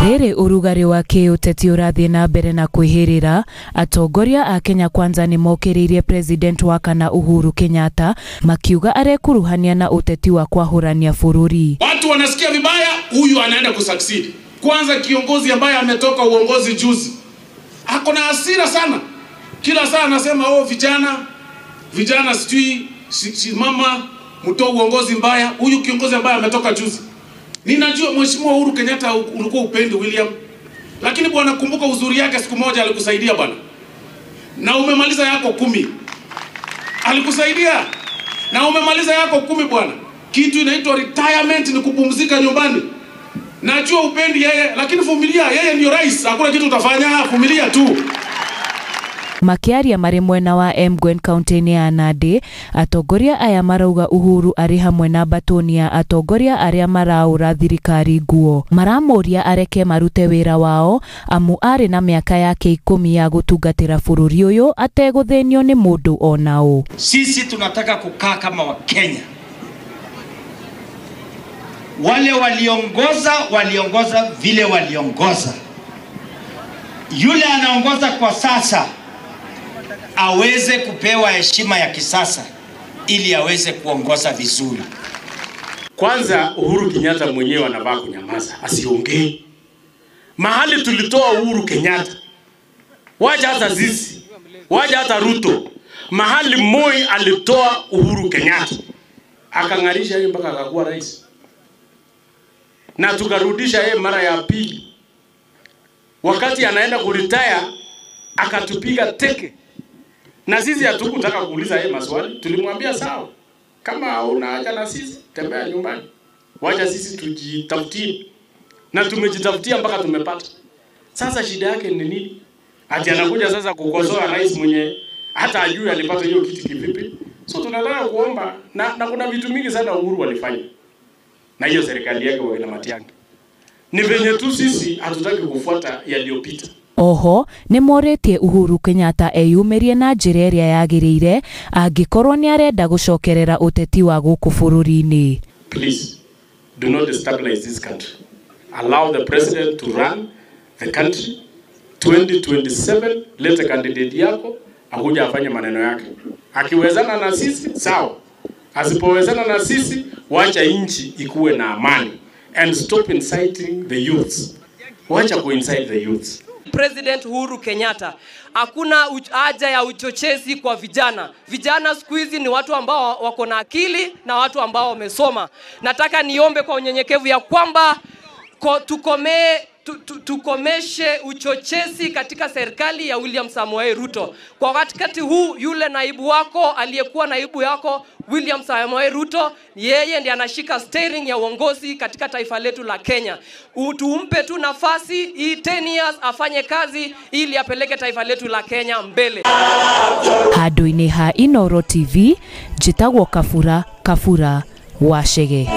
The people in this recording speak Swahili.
Rĩrĩ ũrugarĩ wa kĩũteti ũrathiĩ na mbere na kwĩhĩrĩra, atongoria a Kenya Kwanza nĩmokĩrĩirie President wa kana Uhuru Kenyatta makiuga arekuruhania na ũteti wa kwahũrania bũrũri. Watu wanasikia vibaya, huyu anaenda kusucceed. Kwanza kiongozi ambaye ametoka uongozi juzi ako na hasira sana, kila saa anasema oh, vijana vijana sijui simama mtoe uongozi mbaya. Huyu kiongozi ambaye ametoka juzi, ninajua Mheshimiwa Uhuru Kenyatta ulikuwa upendi William, lakini bwana, kumbuka uzuri yake, siku moja alikusaidia bwana, na umemaliza yako 10. Alikusaidia na umemaliza yako 10 bwana. Kitu inaitwa retirement ni kupumzika nyumbani. Najua upendi yeye, lakini vumilia, yeye ndio rais, hakuna kitu utafanya, vumilia tu. Makiaria marĩ mwena wa Emgwen kaunti-inĩ ya Nandi, atongoria aya marauga Uhuru arĩ hamwe na mbatoni ya atongoria arĩa maraũra thirikari nguo. Maramũria areke marute wĩra wao amu arĩ na mĩaka yake 10 ya gũtungatĩra bũrũri ũyũ ategũthĩnio nĩ mũndũ ona ũ. Sisi tunataka kukaa kama Wakenya. Wale waliongoza, waliongoza vile waliongoza. Yule anaongoza kwa sasa aweze kupewa heshima ya kisasa ili aweze kuongoza vizuri. Kwanza Uhuru Kenyatta mwenyewe anavaa kunyamaza, asiongee. Mahali tulitoa Uhuru Kenyatta, wacha hata sisi, wacha hata Ruto, mahali Moi alitoa Uhuru Kenyatta akangarisha yeye mpaka akakuwa rais, na tukarudisha yeye mara ya pili. Wakati anaenda kuretire akatupiga teke. Na sisi hatukutaka kuuliza yeye maswali, tulimwambia sawa, kama una haja na sisi tembea nyumbani, wacha sisi tujitafutie. Na tumejitafutia mpaka tumepata. Sasa shida yake ni nini? Ati anakuja sasa kukosoa rais mwenye hata ajui alipata hiyo kiti kivipi. So tunataka kuomba na kuna vitu mingi sana Uhuru walifanya na hiyo serikali yake wa Matiang'i. Ni venye tu sisi hatutaki kufuata yaliyopita. Oho nĩmorĩtie Uhuru Kenyatta eyumĩrie na njĩra ĩrĩa yagĩrĩire angĩkorwo nĩarenda gũcokerera ũteti wa gũkũ bũrũri-inĩ. Please do not destabilize this country. Allow the president to run the country. 2027 leta candidate yako akuja afanye maneno yake. Akiwezana na sisi sawa, asipowezana na sisi wacha nchi ikuwe na amani. And stop inciting the youths. Wacha ku-incite the youths. President Uhuru Kenyatta, hakuna haja ya uchochezi kwa vijana. Vijana siku hizi ni watu ambao wako na akili na watu ambao wamesoma. Nataka niombe kwa unyenyekevu ya kwamba tukomeshe uchochezi katika serikali ya William Samoei Ruto. Kwa wakati huu yule naibu wako aliyekuwa naibu yako William Samoei Ruto, yeye ndiye anashika steering ya uongozi katika taifa letu la Kenya. Tumpe tu nafasi hii 10 years afanye kazi ili apeleke taifa letu la Kenya mbele. Handũ-inĩ ha Inooro TV, njĩtagwo Kabura Kabura wa Chege.